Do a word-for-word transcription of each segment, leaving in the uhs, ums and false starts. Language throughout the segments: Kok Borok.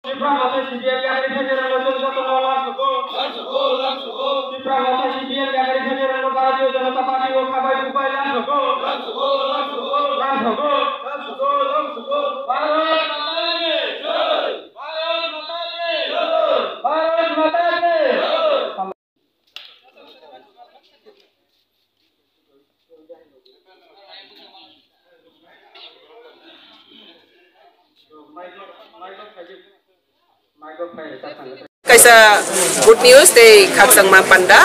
Tipra Motha C P M yakarwi phaijak rokno chwng jotono lamsogo. Tipra Motha C P M yakarwi phaijak rokno Bharatiya Janata Party o khabai kubai lamsogo. Lamsogo. Bharat Mata ki jai. Bharat Mata ki jai. Bharat Mata ki jai. Kaisa good news tei khakchangma panda.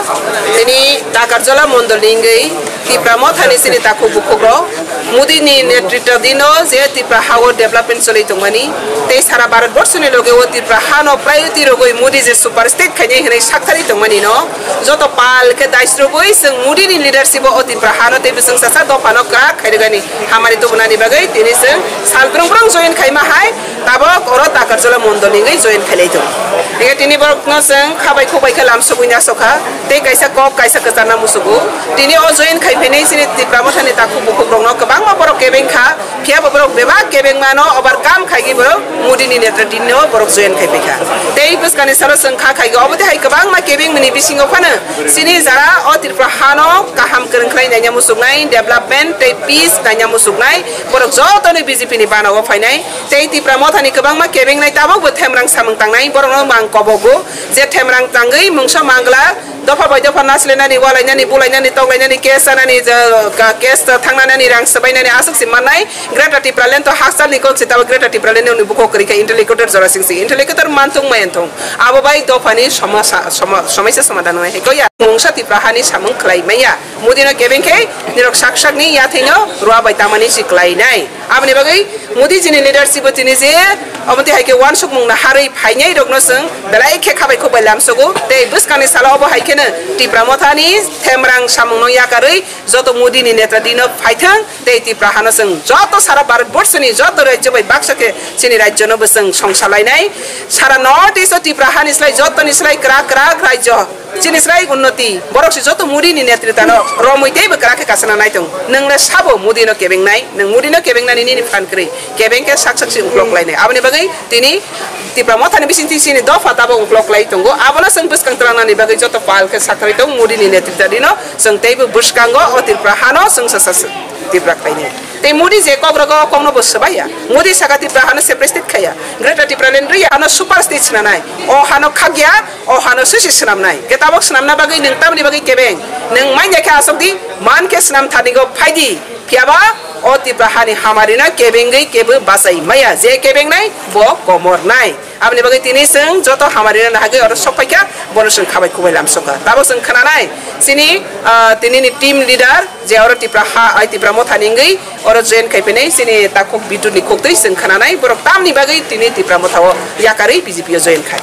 Tini Takarjala mondol ni wngwi Tipra Mothani chini takhuk bukhukrok Modi ni netritadino je Tipra hao development choli tongmani tei sara Bharat borsoni loge o Tipra hano priority rogwi Modi je super state khainai hwnwi sakthari tongmani no joto pal khe daisrogwi chwng Modi ni leadership o Tipra hano tei bwswng sasa dophano kwrak khairwgani hamari tubunani bagwi tini chwng sal brung brung join khaima hai tabok oro Takarjala mondol ni wngwi join khailai tongo. Hinkhe tini borokno chwng khabai khukbai khe lamsogwi nasokha tei kaisa kok kaisa kwcharna musugo. Tini o join khai phainai chini Tipra Mothani takhuk bukhukrokno kwbangma borok kebeng kha. Phiya bo borok bebak kebengmano overcome khaigwi borok Modi ni netritadino borok join khai paikha. Tei bwskangni salo chwng kha khaigwi obo tei hai kwbangma kebengmani bisingo phano chini jara o Tripura hano kaham kwrwng khlai naina muchuknai, development tei peace naina muchuknai borok jotono B J P ni bana o phainai. Tei Tipra Mothani kwbangma kebengnai tabukbo themrang samung tangnai borokno mang kobogo je themrang tangwi mungsa mangla. Dopha bai dopha naslenani, walainani, bulainani, toklainani, case sanani, je, ka-, case ta thangnani, rang swbainani aswk se mannai. Greater Tipraland to hakchalni kok se, tabo Greater Tipraland ni bukhuk kwrwi kha interlocutor jora singsi. Interlocutor mantung mayantung. Abo bai dophani somasa-, soma-, somaisa somadhan wngnai hai koya. Mungsa Tipra hani samung khlai maya. Modi no kebeng khe nirok sak sakni yathai no rua bai tamani si khlai nai. Aboni bagwi Modi jini leadership o tini je omo tei hai khe wansukmung naharwi phainai rokno chwng belai khe khabai khukbai lamsogo tei bwskangni salo obo hai kheno Tipra Mothani themrang samungno yakarwi joto Modi ni netritadino phaithwng tei Tipra hano chwng joto sara Bharat borsoni joto rajyo bai baksa khe chini rajyo no bo chwng songsa lainai. Sara North East o Tipra hani slai jotoni slai kwrak kwrak rajyo. Chini slai unnoti, borok se joto Modi ni netritano romwi teibo kwrak khe kasana naitung. Nwng le sabo Modi no kebengnai, nwng Modi no kebengnani nini phan kwrwi, kebeng khe sak sak se uklok lainai. Aboni bagwi tini Tipra Mothani bisingtwi chini dopha tabok uklok lai tongo. Abono chwng bwskang twlangnani bagwi joto pal khe sakharwi tong Modi ni netritadino chwng teibo bwskango o Tripura hano chwng sasa Tipra khlainai. Tei Modi je kok rogo o kokno bo swbaiya. Modi saka Tripura hano separate state khaiya. Greater Tipraland rwya hano super state swnanai. O hano khakya, o hano sisi swnamnai. Khe tabok swnamna bagwi nwng tamni bagwi kebeng. Nwng manya khe asok di, man khe swnam thani go phai di. Phiyaba o Tripura hani hamari no kebengwi kebo bachai maya. Je kebengnai bo komor nai. Aboni bagwi tini chwng joto hamari no nahagwi oro sok phaikha, bono chwng khabai khukbai lamsokha. Tabok chwng khnanai chini, ah, tini ni team leader je oro Tipra ha, ai Tipra Mothani wngwi oro join khai phainai chini takhuk Bidu ni khuktwi chwng khnanai borok tamni bagwi tini Tipra Motha o yakarwi B J P o join khai.